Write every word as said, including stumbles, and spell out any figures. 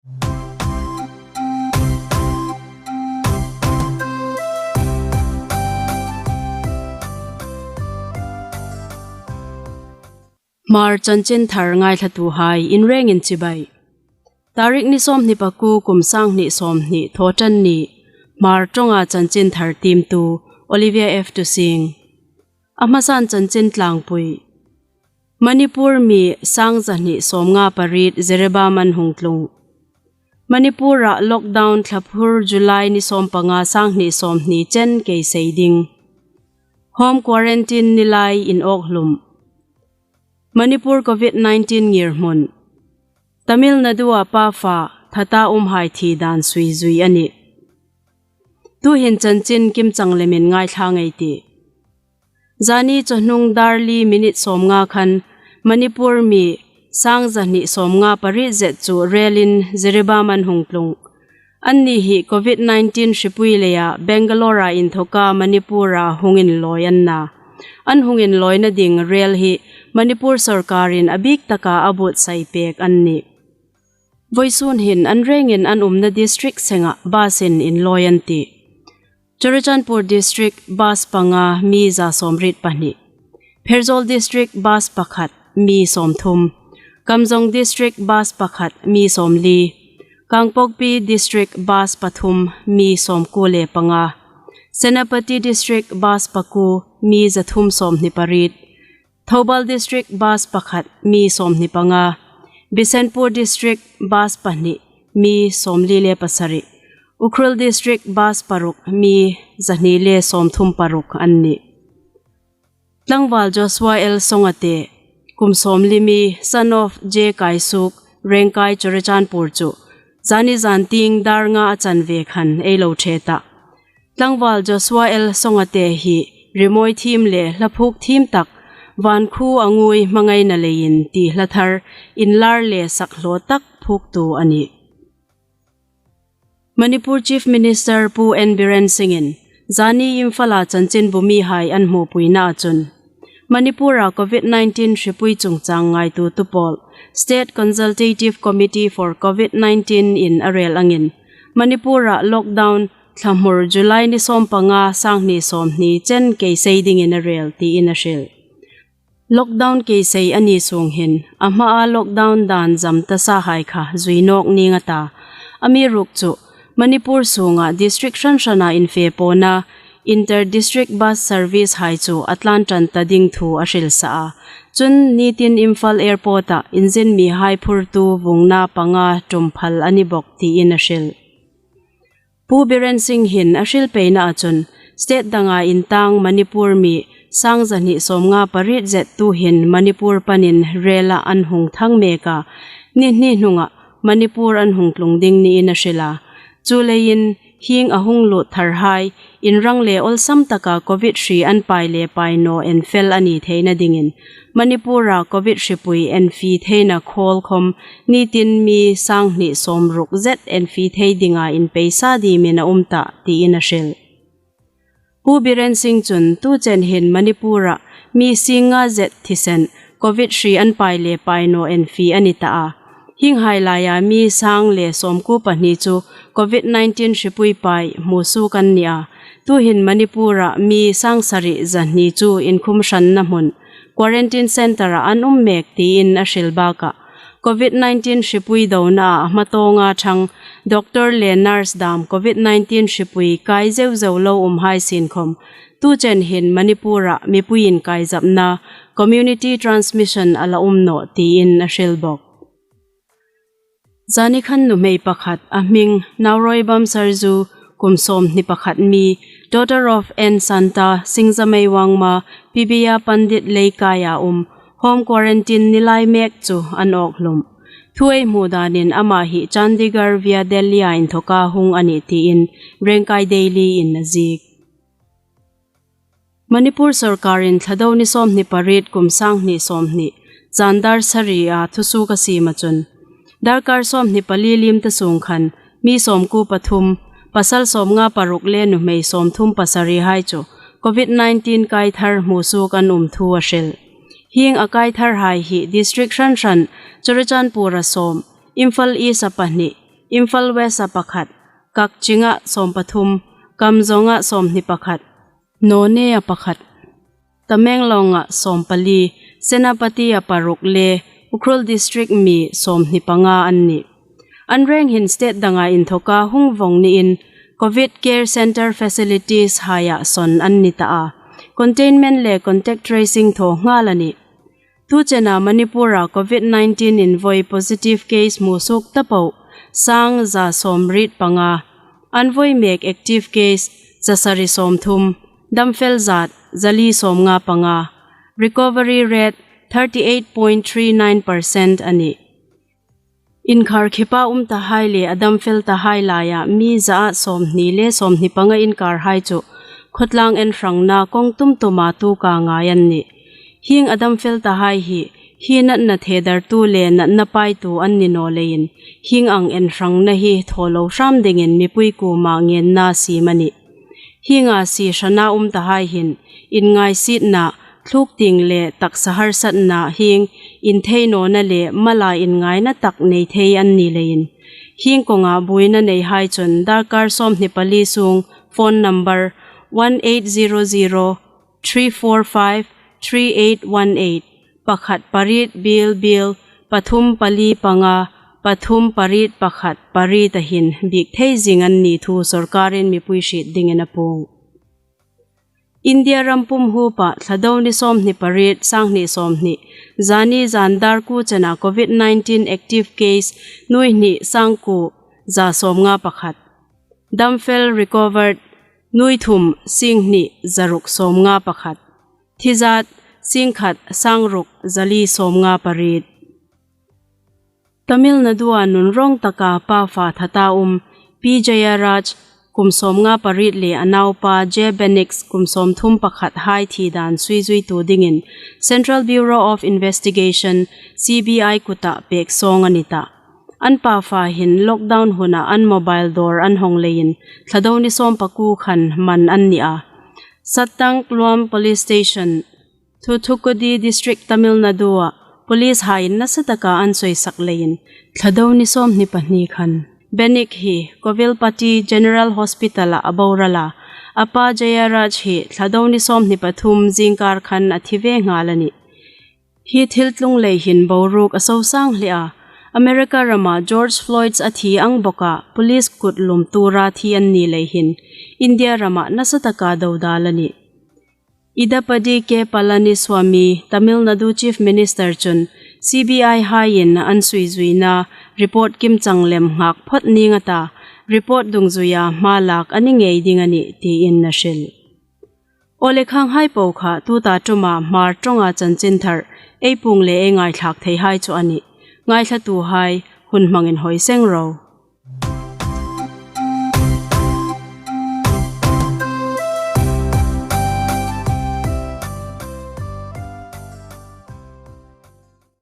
Hmar chanchinthar ngaithlatuhai inrengin chibai. Tarik ni sawmhni pakuo, kum sanghni sawmhni, Thawṭanni. Hmar ṭawnga chanchinthar tiemtu Olivia F Tusing. A hmasan chanchin tlangpui. Manipur mi sangzahni sawmnga pariet Jiribam an hung tlung. Manipur-a lockdown thlaphur July ni sawmpanga, sanghni sawmhni chen keisei ding. Home quarantine ni lai inawk hlum. Manipur Covid nineteen ngirhmun. Tamil Nadu-a pa fa thata umhai thi dan suizui a nih. Tuhin chanchin kimchang lemin ngaithla ngei ei tih. Zani chawhnung dar li minute sawmnga khan Manipur mi sangzahni sawmnga pariet zet chu relin Jiribam an hung tlung. Anni hi Covid nineteen hripui leia Bangalore-a inthawka Manipur-a hung inlawi an na. An hung inlawina ding rel hi Manipur sawrkarin a bik taka a buotsai pek an nih. Voisun hin an rengin an umna district senga bus-in inlawi an tih. Churachandpur District bus panga, mi za sawmriet pahni. Pherzawl District bus pakhat, mi sawmthum. Kamjong District bus pakhat, mi sawmli. Kangpokpi District bus pathum, mi sawmkuo le panga. Senapati District bus pakuo, mi za thum sawmhni pariet. Thoubal District bus pakhat, mi sawmhni panga. Bishnupur District bus pahni, mi sawmli le pasari. Ukhrul District bus paruk, mi zahni le sawmthum paruk an nih. Tlangval Joshua L Songate, kum sawmli mi, son of J Kaisuk, Rengkai Churachandpur chu zani zantieng dar nga a chanve khan ei lo ṭhe ta. Tlangval Joshua L Songate hi rimawi thiem le hlaphuk thiem tak, vankhu a ngui hmangaina leiin tihla thar inlar le sakhlaw tak phuktu a nih. Manipur Chief Minister Pu N Biren Singh-in zani Imphal-a chanchinbu mihai an hmupuina chun, Manipur-a Covid nineteen hripui chungchang ngaituo tupawl, State Consultative Committee for Covid nineteen-in a rel angin, Manipur-a lockdown thlaphur July ni sawmpanga, sanghni sawmhni chen keisei dingin a rel tiin a hril. Lockdown keisei a ni sung hin, a hmaa lockdown dan zam tasahai kha zui nawk ning a ta. Amiruokchu, Manipur sunga district hran hrana infepawna inter-district bus service hai chu a tlan ṭan ta ding thu a hril sa a. Chun nitin Imphal Airport-a inzin mihai phurtu vungna panga ṭum phal a ni bawk tiin a hril. Pu Biren Singh hin a hril peina chun, state danga intang Manipur mi sangzahni sawmnga pariet zet tuhin Manipur panin rela an hung thang mek a, ni hni hnunga Manipur an hung tlung ding niin a hril a. Chuleiin hieng a hung lut tharhai inrang le awlsam taka Covid hri an pai le pai naw en fel a ni theina dingin, Manipur-a Covid hripui enfie theina khawl khawm nitin mi sanghni sawmruk zet enfie thei dinga inpeisa dimin a um ta tiin a hril. Pu Biren Singh chun tu chen hin Manipur-a mi singnga zet thisen Covid hri an pai le pai naw enfie a ni ta a. Hienghai laia mi sang le sawmkuo pahni chu Covid nineteen hripui pai hmusuok an ni a. Tuhin Manipur-a mi sangsari zahni chu inkhum hranna hmun, quarantine centre-a an um mek tiin a hril bakah, Covid nineteen hripui donaa a hmatawnga ṭhang, doctor le nurse dam Covid nineteen hripui kai zeu zeu lo umhai sien khawm, tu chen hin Manipur-a mipui inkaizapna, community transmission a la um nawh tiin a hril bawk. Zani khan nuhmei pakhat, a hming Nauroibam Sarju, kum sawmhni pakhat mi, daughter of N Santa, Singjamei Wangma, Pibiya Pandit Leikaia um, home quarantine ni lai mek chu an awk hlum. Thu ei hmu danin ama hi Chandigarh via Delhi-a inthawka hung a nih tiin Rengkai Daily-in a ziek. Manipur sawrkarin Thlado ni sawmhni pariet, kum sanghni sawmhni, zan dar saria thusuok a siem a chun, darkar sawmhni pali liem ta sung khan mi sawmkuo pathum, pasal sawmnga paruk le nuhmei sawmthum pasarihai chu Covid nineteen kai thar hmusuok an um thu a hril. Hieng a kai tharhai hi district hran hran, Churachandpur-a sawm, Imphal East-a pahni, Imphal West-a pakhat, Kakching-a sawmpathum, Kamjong-a sawmhni pakhat, Noney-a pakhat, Tamenglong-a sawmpali, Senapati-a paruk le Ukhrul District mi sawmhni panga an nih. An reng hin state danga inthawka hung vawng niin COVID Care Centre facilities haia sawn an ni ta a. Containment le contact tracing thaw nghal a nih. Tu chena Manipur-a COVID nineteen invawi positive case hmusuok ta po sang za sawmriet panga, an vawi mek active case za sari sawmthum, damfel zat za li sawmnga panga, recovery rate thirty eight point three nine percent a nih. Inkhar khipa um tahai le a damfel tahai laia mi za sawmhni le sawmhni panga inkarhai chu khawtlang enhrangna kawng tum tuma tuok a ngai an nih. Hieng a damfel tahai hi, hi natna thedartu le natna paitu an ni naw leiin, hieng ang enhrangna hi thaw lo hram dingin mipui kuoma ngenna siem a nih. Hienga sie hrana um tahai hin, inngaisietna, thluk tieng le taksa harsatna hieng inthei nawna le mala inngaina tak nei thei an ni leiin, hieng kawnga buoina neihai chun darkar sawmhni pali sung phone number one eight zero zero three four five three eight one eight, pakhat pariet biel biel, pathum pali panga, pathum pariet pakhat pariet-a hin biek thei zing an ni thu sorkarin mipui hriet dingin a puong. India ram pum huopa Thlado ni sawmhni pariet, sanghni sawmhni, zani zan dar kuo chena COVID nineteen active case nuoi hni sangkuo za sawmnga pakhat. Damfel recovered nuoi thum singhni zaruk sawmnga pakhat. Thi zat singkhat sangruk za li sawmnga pariet. Tamil Nadu-a nunrawng taka pa fa thata um P Jayaraj kum sawmnga pariet le a naupa J Benix kum sawmthum pakhat hai thi dan suizuitu dingin Central Bureau of Investigation, C B I, kuta pek sawng a ni ta. An pa fa hin lockdown huna an mobile dawr an hawng leiin Thlado ni sawmpakuo khan man an ni a. Sattangluam Police Station, Thoothukudi District, Tamil Nadu-a police haiin nasa taka an sawisak leiin Thlado ni sawmhni pahni khan Benix hi Kovilpatti General Hospital-a a boral a, a pa Jayaraj hi Thlado ni sawmhni pathum zingkar khan a thi ve nghal a nih. Hi thil tlung lei hin boruok a so sang hle a. America rama George Floyd-a thi ang boka police kut lum tura thi an ni lei hin India rama nasa taka dodal a nih. Edappadi K Palaniswami, Tamil Nadu Chief Minister chun C B I haiin an suizuina report kimchang lem nghak phawt ning a ta, report dungzuia hma lak a ni ngei ding a nih tiin a hril. Aw le, khanghai po kha tuta ṭuma Hmar ṭawnga chanchinthar ei puong le ei ngaithlak theihai chu a nih. Ngaithlatuhai hun hmangin hawi seng ro.